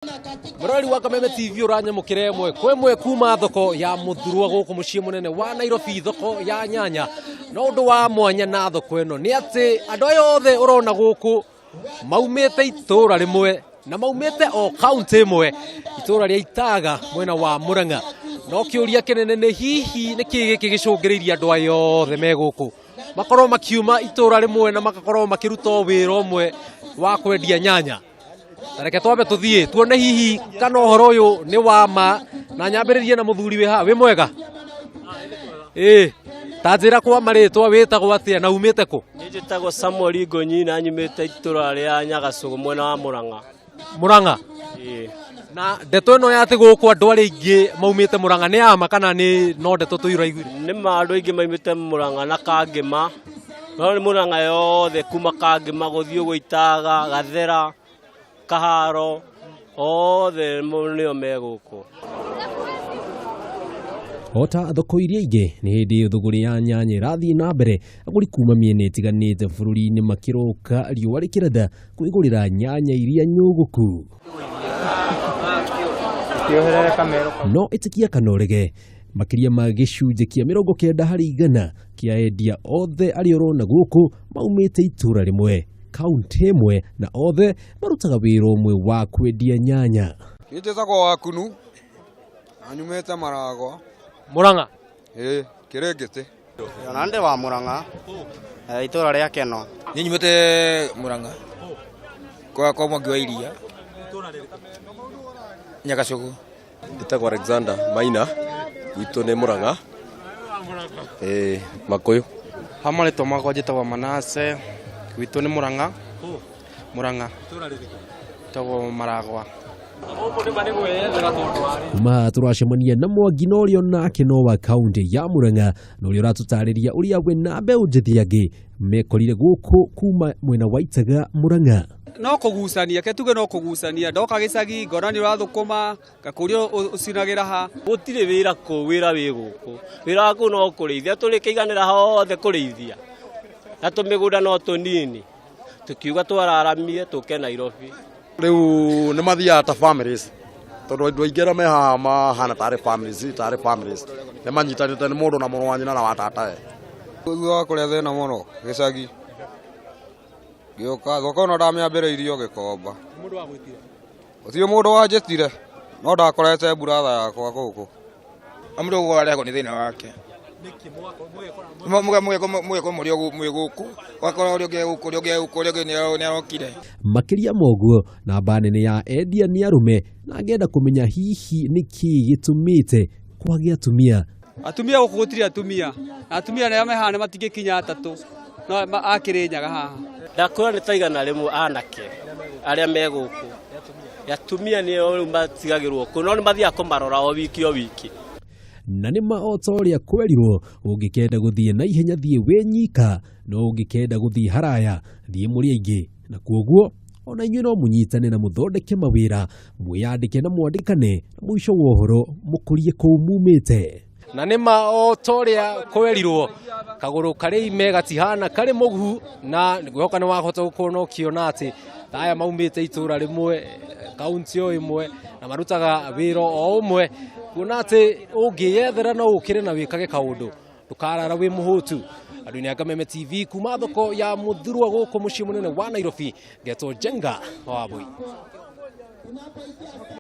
Mũrori wa Kameme TV ũranyamũkĩra ĩmwe kwa ĩmwe kuma thoko ya Mũthurwa gũkũ mũciĩ mũnene wa Nairobi, thoko ya nyanya. No ũndũ wa mwanya na thoko ĩno nĩ atĩ andũ aya othe ũrona gũkũ maumĩte itũra rĩmwe na maumĩte o kaunti ĩmwe, itũra rĩa Itaga mwena wa Murang'a. No kĩũria kĩnene nĩ hihi nĩ kĩĩ gĩkĩ gĩcũngĩrĩirie andũ aya othe me gũkũ makorwo makiuma itũra rĩmwe na magakorwo makĩruta o wĩra ũmwe wa kwendia nyanya. Ta reke twambe tũthiĩ tuone hihi kana ũhoro ũyũ nĩ wa ma, na nyambĩrĩrie na mũthuri wĩ haha. Wĩ mwega? Ĩĩ, ta njĩra kwa marĩtwa wĩtagwo atĩa na umĩte kũ? Niĩ njĩtagwo Samuel Ngonyi na nyumĩte itũra rĩa Nyagacũgũ mwena wa Murang'a. Murang'a? Ĩĩ. Na ndeto ĩno ya atĩ gũkũ andũ arĩa aingĩ maumĩte Murang'a nĩ ya ma kana nĩ no ndeto tũiraiguire? Nĩ ma andũ aingĩ maumĩte Murang'a na Kangĩma, no nĩ Murang'a yothe kuma Kangĩma gũthiĩ ũguo Itaga, Gathera, Kaharo, othe nĩo me gũkũ. O ta thoko iria ingĩ, nĩ hĩndĩ thũgũrĩ ya nyanya ĩrathiĩ na mbere, agũri kuma mĩena ĩtiganĩte bũrũri-inĩ makĩroka riũa rĩkĩratha kwĩgũrĩra nyanya iria nyũgũku. No ĩtĩkia kana ũrege, makĩria ma gĩcunjĩ kĩa 90% kĩa endia othe arĩa ũrona gũkũ maumĩte itũra rĩmwe, kaunti ĩmwe, na othe marutaga wĩra ũmwe wa kwendia nyanya. Niĩ njĩtagwo Wakunu na nyumĩte Maragwa. Murang'a? Ĩĩ, Kĩrĩngĩtĩ. Ona ndĩ wa Murang'a, itũra rĩa Keno. Niĩ nyumĩte Murang'a kwa Mwangi wa Iria, Nyagacũgũ. Njĩtagwo Alexander Maina, gwitũ nĩ Murang'a, ĩĩ, Makũyũ. Ha marĩtwa makwa njĩtagwo Manase, gwitũ nĩ Murang'a. Murang'a. Njĩtagwo Maragwa. Kuma tũracemania na Mwangi na ũrĩa onake no wa kaunti ya Murang'a, na ũrĩa ũratũtarĩria ũrĩa we na mbeũ njĩthĩ angĩ mekorire gũkũ kuma mwena wa Itaga Murang'a. No kũgucania, ke tuge no kũgucania, ndoka gĩcagi ngona nĩ ũrathũkũma, ngakũria ũcinagĩra ha. Gũtirĩ wĩra kũu, wĩra wĩ gũkũ. Wĩra wa kũu no kũrĩithia, tũrĩkĩiganĩra hothe kũrĩithia. Na tũmĩgũnda no tũnini. Tũkiuga twararamie tũke Nairobi. Rĩu nĩ mathiaga ta families, tondũ andũ aingĩ arĩa me haha mahana tarĩ families, tarĩ families. Nĩ manyitanĩte nĩ mũndũ na mũrũ wa nyina na wa tatawe. Thutha wa kũrĩa thĩna mũno gĩcagi, ngĩũka thoko ĩno ndamĩambĩrĩirie o Gĩkomba. Gũtirĩ mũndũ wanjĩtire, no ndakorete mburatha yakwa gũkũ. O mũndũ gũkũ arehagwo nĩ thĩna wake. Mũgekwo mũrĩ mwĩ gũkũ, ũgakora ũrĩa ũngĩ gũkũ, ũrĩa ũngĩ gũkũ, ũrĩa ũngĩ nĩarokire. Makĩria ma ũguo, namba nene ya endia nĩ arũme, na ngenda kũmenya hihi nĩ kĩĩ gĩtũmĩte kwage atumia. Atumia gũkũ gũtirĩ atumia, na atumia arĩa me haha nĩ matingĩkinya atatũ, no a Kĩrĩnyaga haha. Ndakwĩra nĩ ta 100 anake arĩa me gũkũ. Atumia nĩo rĩu matigagĩrwo kũu, no nĩ mathiaga kũmarora o wiki o wiki. Na nĩ ma o ta ũrĩa kwerirwo, ũngĩkenda gũthiĩ na ihenya thiĩ wĩ nyika, no ũngĩkenda gũthiĩ haraya thiĩ mũrĩ aingĩ, na kuoguo ona inyuĩ no mũnyitane na mũthondeke mawĩra, mwĩyandĩke na mwandĩkane, na mũico wa ũhoro mũkũrie kũu mumĩte. Na nĩ ma o ta ũrĩa kwerirwo, kagũrũ karĩ ime gatihana karĩ mũhu, na ngwĩhoka nĩ wahota gũkorwo na ũkĩona atĩ ta aya maumĩte itũra rĩmwe, kaunti o ĩmwe, na marutaga wĩra o ũmwe, kuona atĩ ũngĩyethera no ũkĩre na wĩkage kaũndũ, ndũkarara wĩ mũhũtu. Andũ-inĩ a Kameme TV kuma thoko ya Mũthurwa gũkũ mũciĩ mũnene wa Nairobi, ngetwo Njenga wa Wambui.